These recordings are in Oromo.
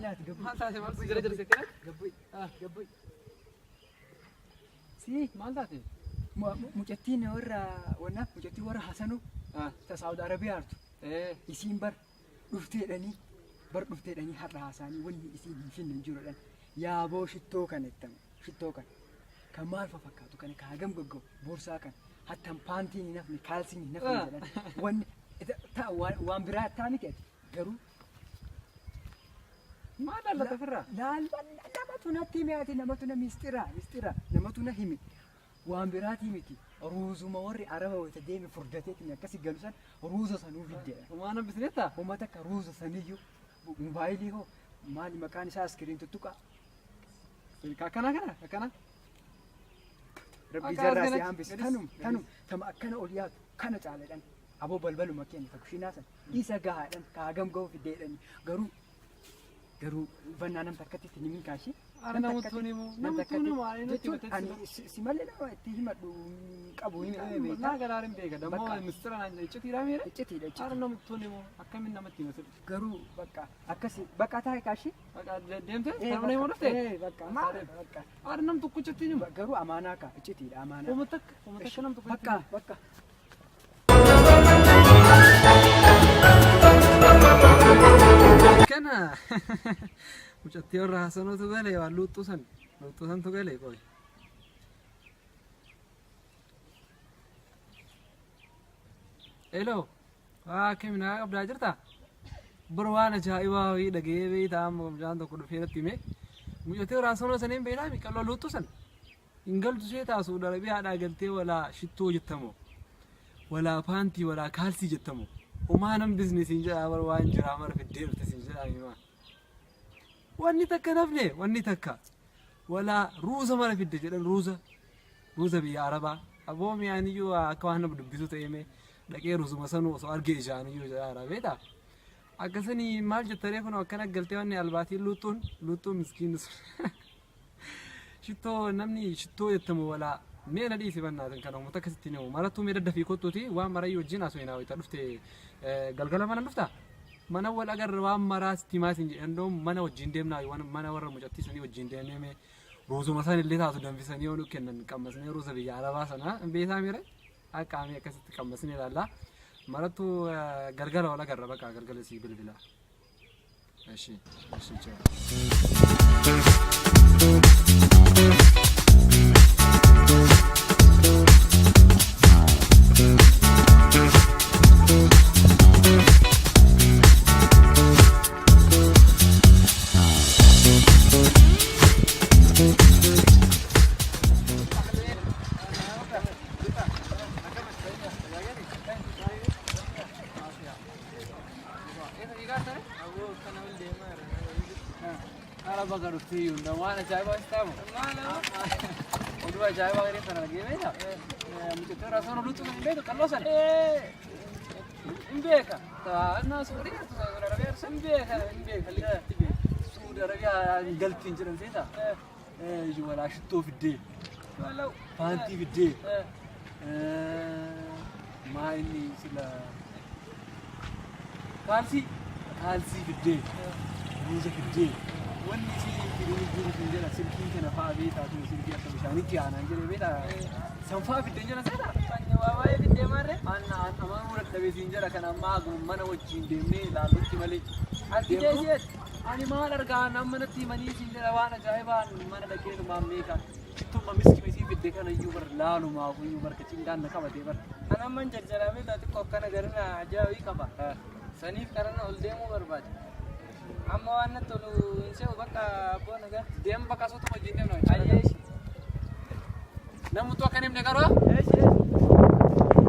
Bannaati gabbu. Maal taate maal si jala jala sekkana? Gabbu. Gabbu. Si Maal taate? Mucattiin warra wanna mucattii warra Hasanuu ta Saawud Arabiyaa jirtu. Isiin bar dhufteedhanii bar dhufteedhanii har'a haasaanii wanni isiin hin finne hin jiru jedhan. Yaaboo shittoo kana ittame shittoo kana kan maal fa fakkaatu kana ka hagam gagga'u boorsaa kana hattan paantiin hin hafne kaalsiin hin hafne jedhan wanni ta waan biraa taa miti ati garuu Maal laallata ofirraa? Laal namatu natti hime ati namatu na mistira mistira namatu na hime waan biraatii miti ruuzuma warri araba wayita deeme furdateetiin akkasi galu san ruuza sanuu fiddeedha. Homaa nambisneetta? Homa takka ruuza saniyyuu mobaayilii hoo maali maqaan isaa iskiriin tuttuqaa. Akkana kana akkana. Rabbii Akka jarraa as si galatti, hambise gadis, tanum gadis. tanum tama akkana ol yaatu kana caaladhan aboo balbaluma keenya ta kushiinaa san isa gahaadhan ka hagam ga'u fiddeedhani garuu garuu bannaa nam takkatti itti himin kaashii. Ara namuttuu ni moo namuttuu ni moo ani nutti Jechuun himatte ani si malee nama itti himadhu hin qabu hin Naa beektaa. garaarin beeka dammoo Bakka. mistira naan iccitiidhaa miira. Iccitiidha Ara iccitiidha. namuttuu ni moo akkamiin namatti himate? Garuu bakka akkasi bakka taa'e kaashii. Bakka deemtee kana himuu dhufte? Bakka maal bakka. Ara nam tokkichatti ni moo? Garuu amaanaa ka iccitiidha amaanaa. Uma takka uma takka nam tokkichatti. Bakka bakka. Kana mucattii warra Hasanootu gale waan luuxxuu san luuxxuu santu gale qoy. Hello, waa akkami nagaa qabdaa jirta? Bar waan ajaa'ibaa wayii dhaga'ee beektaa amma mucaan tokko dhufee natti hime. Mucattii warra Hasanoo saniin beektaa miqalloo luuxxuu san. Hin galtu see taa Suudi Arabiyaadhaa galtee walaa shittoo jettamo walaa paantii walaa kaalsii jettamo homaa nan bisne siin jedhaa bar waan jiraa mara fiddee dhufte siin jedhaa himaa. Wanni takka hin hafne wanni takka walaa ruuza mara fidde jedhan ruuza ruuza biyya arabaa aboo mi'aaniyyuu akka waan nama dubbisu ta'ee mee dhaqee ruuzuma sanuu osoo arge ijaaniyyuu jedhaa jira beektaa. Akkasanii maal jettaree kunoo akkana galtee wanni albaatiin luuxxuun luuxxuun miskiinni sun. Shittoo namni shittoo jettamu walaa mee na dhiisi bannaatin kana uummata akkasitti hin himu marattuu mee daddafii kottuuti waan marayyuu wajjin haasofnaa wayita dhufte galgala mana dhufta mana wal agarra waan maraa sitti himaa siin jedhan doom mana wajjin deemnaa waan mana warra mucattii sanii wajjin deemnee mee ruuzuma san illee taatu danfisanii yoo nu kennan qammasnee ruuza biyya arabaa sana beekaa miire akka amee akkasitti qammasnee ilaalla marattuu galgala wal agarra bakka galgala sii bilbila. እሺ እሺ ቻው። Ara baga dhuftee iyyuu hin waan ajaa'ibaa si taamu. Oduu ajaa'ibaa garee sana dhagee beektaa? Mucattii raasaan oduu xuqan hin beektu qalloo sana. Hin beeka. Taa'annaa Suudii jirtu Saudi Arabiyaa hin beeka hin beeka. Suudi Arabiyaa galtiin jedhan seetaa? Walaa shittoo fiddee. Paantii fiddee. Maa inni sila kaalsii kaalsii fiddee ruuza fiddee wanni isii fiduu jiru sun jedha silkii kana fa'a beektaa tun silkii akka bishaanitti aanaan jedhee beektaa san fa'a fiddee jira seeta. Waa baay'ee fiddee maarree? Anna an amanuu dadhabee siin jedha kan ammaa haguma mana wajjin deemnee ilaallutti malee. Argitee isheet? Ani maal argaa nama natti himanii siin jedha waan ajaa'ibaan mana dhaqee numaan meeqa. Tuma miskima isii fidde kana iyyuu bar laalumaaf iyyuu barka cinqaan na qabatee bar. An amman jarjaramee taa xiqqoo akkana garana ajaa'ii qaba. Saniif karana ol deemuu barbaada. Amma waan natti tolu hin se'u bakka abboo nagaa. Deem bakka asootu wajjin deemna. Ayyee ishi. Namuttu akka hin himne garuu. Eeshi eeshi.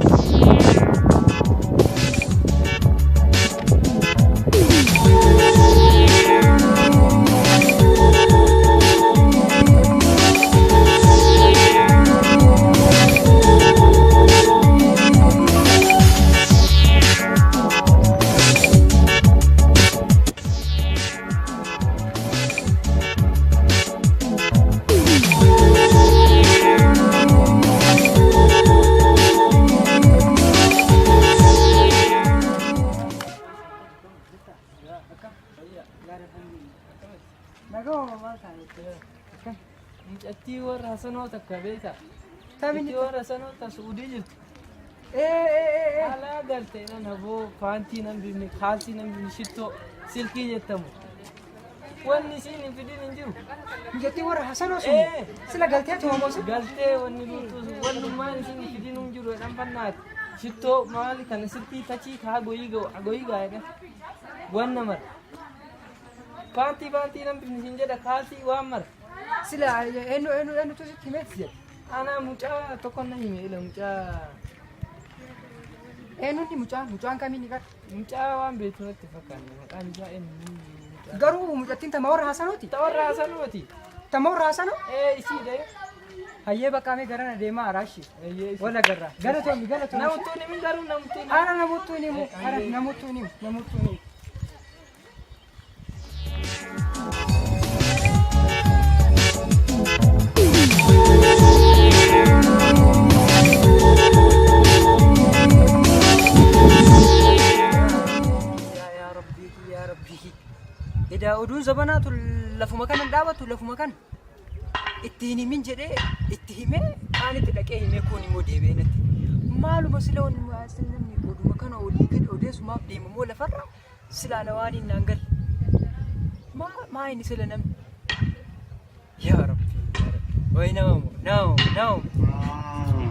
Maal taate? Akkam? Mucattii warra Hasanoo takka beektaa? Taminni Mucattii warra Hasanoo ta Su'uudii jirtu. Ee ee ee ee. Alaa galte nan haboo paantii nan bifne kaalsii nan bifne shittoo silkii jettamu. Wanni isiin hin fidin hin jiru. Mucattii warra Hasanoo sun Ee. sila galtee tumamoo sun. Galtee wanni luuxuu sun wannummaan isiin hin fidin hin jiru jedhan fannaati. Shittoo maali kana silkii tachii kaa goyii ga'u goyii ga'a jedhan. Wanna mara. Paantii paantii nan bifne siin jedha kaalsii waan mara. Sila eenyu eenyu eenyutu sitti himeeti jedhe. Ana mucaa tokko na hime ila mucaa Eenyuun mucaan mucaan kamiin ni qara? Mucaa waan beektu natti fakkaanne maqaan isaa eenyu mucaa. Garuu mucattiin tama warra Hasanooti. Ta warra Hasanooti. Tama warra Hasanoo? Ee isiidha. Hayyee baqqaamee garana deemaa araashi. Eeyyee isii. Wal agarra. Galatoomi galatoomi. Namuttuu ni himin garuu namuttuu ni. Ara namuttuu ni himu. Ara namuttuu ni himu. Namuttuu ni himu. Yaa Rabbii yaa Rabbii. Edaa oduun zabanaa tun lafuma kana hin dhaabatu lafuma kana. Itti hin himin jedhee itti himee kaan itti dhaqee himee kun immoo deebi'ee natti. Maaluma sila wanni namni oduma kana olii gadi odeessumaaf deema moo lafarra Silaa na waan hin naan galle. Maa maa inni sila namni. Yaa Rabbi. Yaa Rabbi. Wayi nama moo nama moo nama moo.